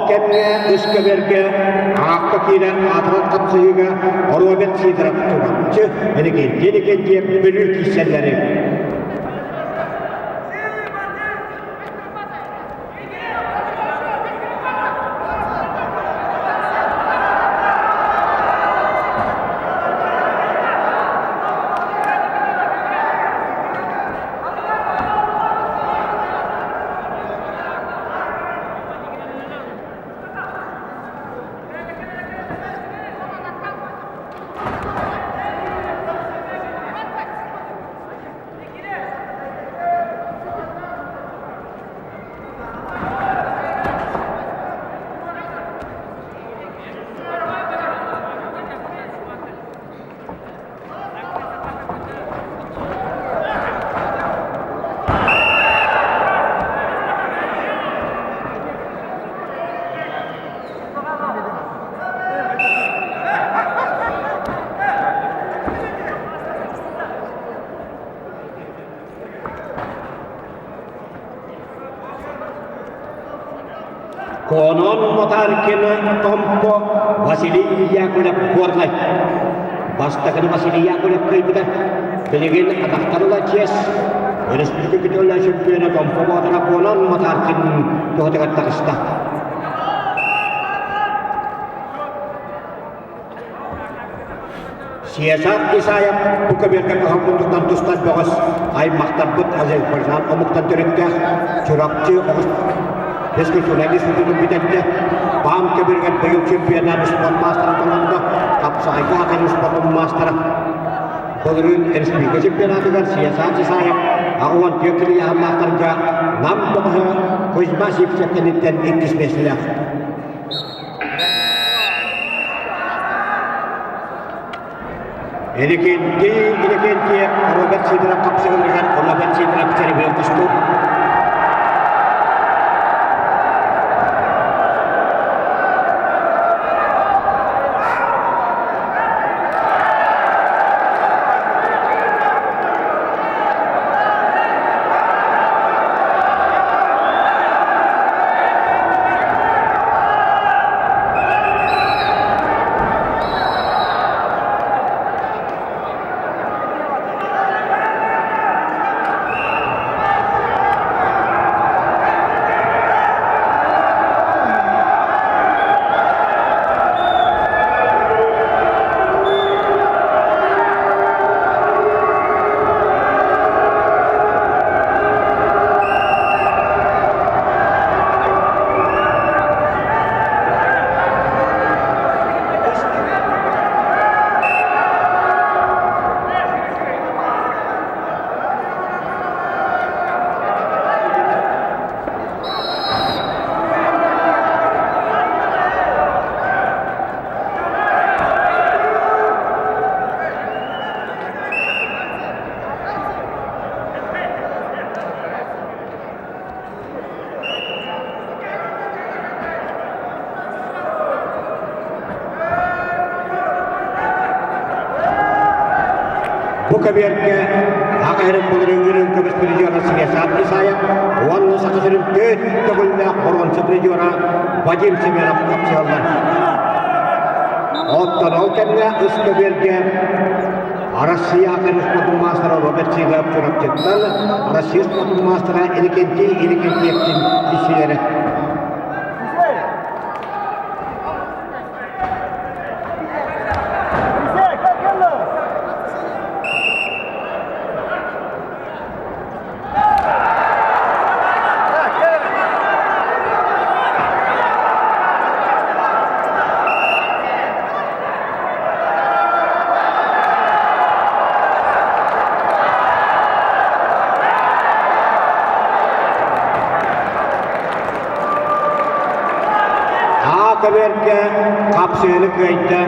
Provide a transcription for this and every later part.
кэмҥэ үскэбэргэ аакка киирэн аатырар хапсыһыыга Роберт Сидоров Чурапчы, Иннокентий Иннокентьев Бүлүү киирсэллэри. Конон Мотаркин Томпо Василий Яковлев Горнай. Бастакыны Василий Яковлев кыайбыта. Билигин атахтарыла чиэс. Өрөспүүбүлүкэ күтүөлээх чөмпүйүөнэ Томпо Боотура Конон Мотаркин туһатыгар таҕыста. Сиэсар Исаев бу көбүөргэ кыһалбытыттан тустар бөҕөс аймахтарбыт Азербайджан омуктан төрүттээх Чурапчы оҕус физкультурнай институтун бүтэрдэ. БАМ көбүөргэр быйыл чемпионат спорт маастара толордо, хапсаҕайга хакын спортун маастара. Былырыын республика чемпионатыгар Сиэсар Исаев 84 килийааннаахтарга Нам бөҕөһө Кузьма Сивцев кэнниттэн иккис миэстэлээх. Иннокентий Иннокентьев Роберт Сидоров хапсыгылыгар Роберт Сидоров чэрибиэн тустуу. Бу көбүөргэ Саха сирин былырыыҥҥы көмүс призера Святослав Исаев уонна Саха сирин төрт төгүллээх боруонса призера Вадим Семенов хапсыһаллар. Оттон ол кэмҥэ ыс көбүөргэ Россия хакын спортун маастара Роберт Сидоров Чурапчыттан Россия спортун маастара Иннокентий Иннокентьевтин киирсиилэрэ. Көбүөргэ хапсыһыны кыайда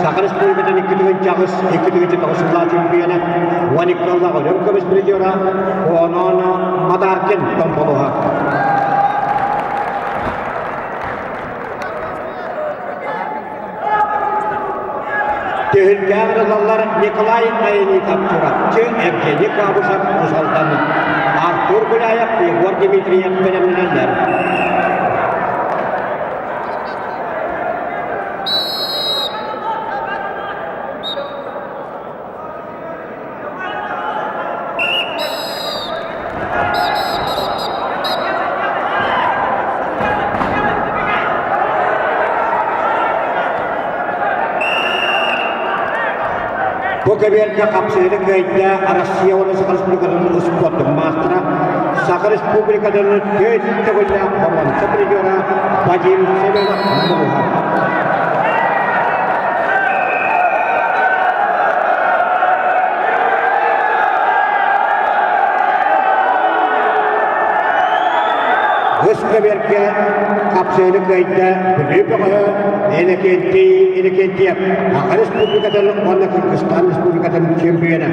Саха Республикатын 2008 2009 сыллаах чемпиона 12 сыллаах Өлөм көмүс призера Онон Мадаркин Томполуһа. Түһүлгэҕэ ылаллар Николай Айанитов Чурапчы, Евгений Габышев Уус-Алдан, Артур Гуляев, Егор Дмитриев бэлэмнэнэллэр. Бу көбүөргэ хапсыһыыны кыайда Россия уонна Саха Республикатын успуордун маастара, Саха Республикатын түөрт төгүллээх боруонса призера Вадим Семенов Намылыһа. Үс көбүөргэ хапсыһыыны кыайда Бүлүү бөҕөһө Иннокентий Иннокентьев, Саха Республикатын уонна Кыргызстан Республикатын чемпиона.